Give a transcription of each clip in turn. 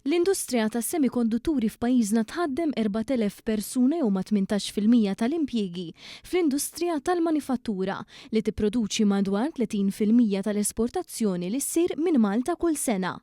L-industrija tas-semikondutturi f'pajjiżna tħaddem 4,000 persuna jew ma' 18% tal-impjiegi fl-industrija tal-manifattura li tipproduċi madwar 30% tal-esportazzjoni li ssir minn Malta kull sena.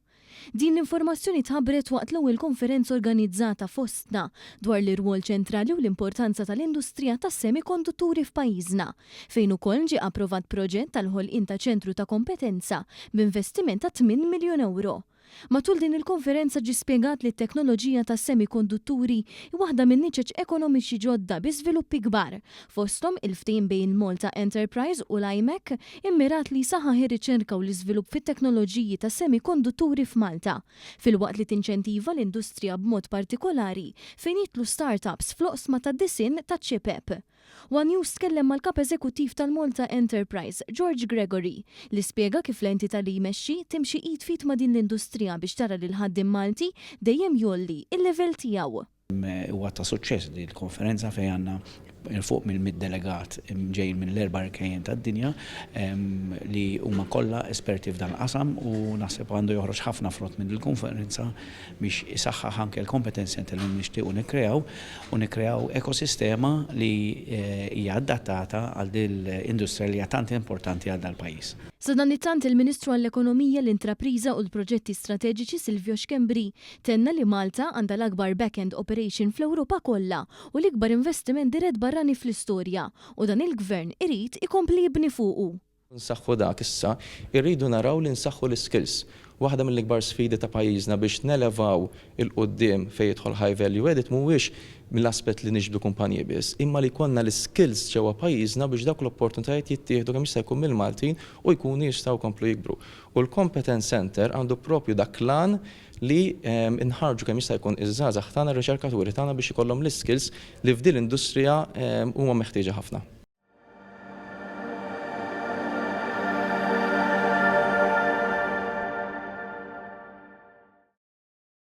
Din l-informazzjoni tħabbret waqt l-ewwel konferenza organizzata fostna dwar l-irwol ċentrali u l-importanza tal-industrija tas-semikondutturi f'pajjiżna, fejn ukoll ġie approvat proġett tal-ħolqien ta' ċentru ta' kompetenza b'investiment ta' 8 miljun ewro. Matul din il-konferenza ġie spjegat li t-teknoloġija tas-semikondutturi hi waħda minn niċeċ ekonomiċi ġodda bi żviluppi kbar, fosthom il-ftehim bejn Malta Enterprise u l-IMEC immirat li jsaħħaħ ir-riċerka u l-iżvilupp fit-teknoloġiji tas-semikondutturi f'Malta, filwaqt li tinċentiva l-industrija b'mod partikolari fejn jidħlu start-ups fl-oqsma tad-disinn taċ-ċipep. One News tkellem mal-Kap Eżekuttiv tal-Malta Enterprise, George Gregory, li spjega kif l-entità li jmexxi timxi id f'id ma' din l-industrija biex tara li l-ħaddiem Malti dejjem jgħolli il-livell tiegħu. Huwa ta' suċċess din il-konferenza fejn għandna fuq minn 100 delegat ġejjin minn l-erba' rkejjen tad-dinja li huma kollha esperti f'dan il-qasam u naħseb għandu joħroġ ħafna frott minn il-konferenza biex isaħħaħ anke l-competence center li nixtiequ nikkreaw u nikkreaw ekosistema li hija adattata għal din l-industrija li hija tant importanti għal dal-pajjiż. Sadanittant, il-Ministru għall-Ekonomija, l-Intrapriża u l-Proġetti Strateġiċi Silvio Schembri tenna li Malta għandha l-akbar back-end operation fl-Ewropa kollha u l-ikbar investiment dirett barrani fl-istorja u dan il-gvern irid ikompli jibni fuqu. Nsaħħu dak issa, irridu naraw li nsaħħu l-skills. Waħda mill-ikbar sfidi ta' pajjiżna biex nelevaw 'il quddiem fejn jidħol high value added mhuwiex mill-aspett li niġbdu kumpaniji biss, imma li jkollna l-skills ġewwa pajjiżna biex dawk l-opportunitajiet jittieħdu kemm jista' jkun mill-Maltin u jkunu jistgħu jkomplu jikbru. U l-Competence Center għandu propju dak l-għan li nħarġu kemm jista' jkun iż-żgħażagħ tagħna, ir-riċerkaturi tagħna, biex ikollhom l-skills li f'din l-industrija huma meħtieġa ħafna.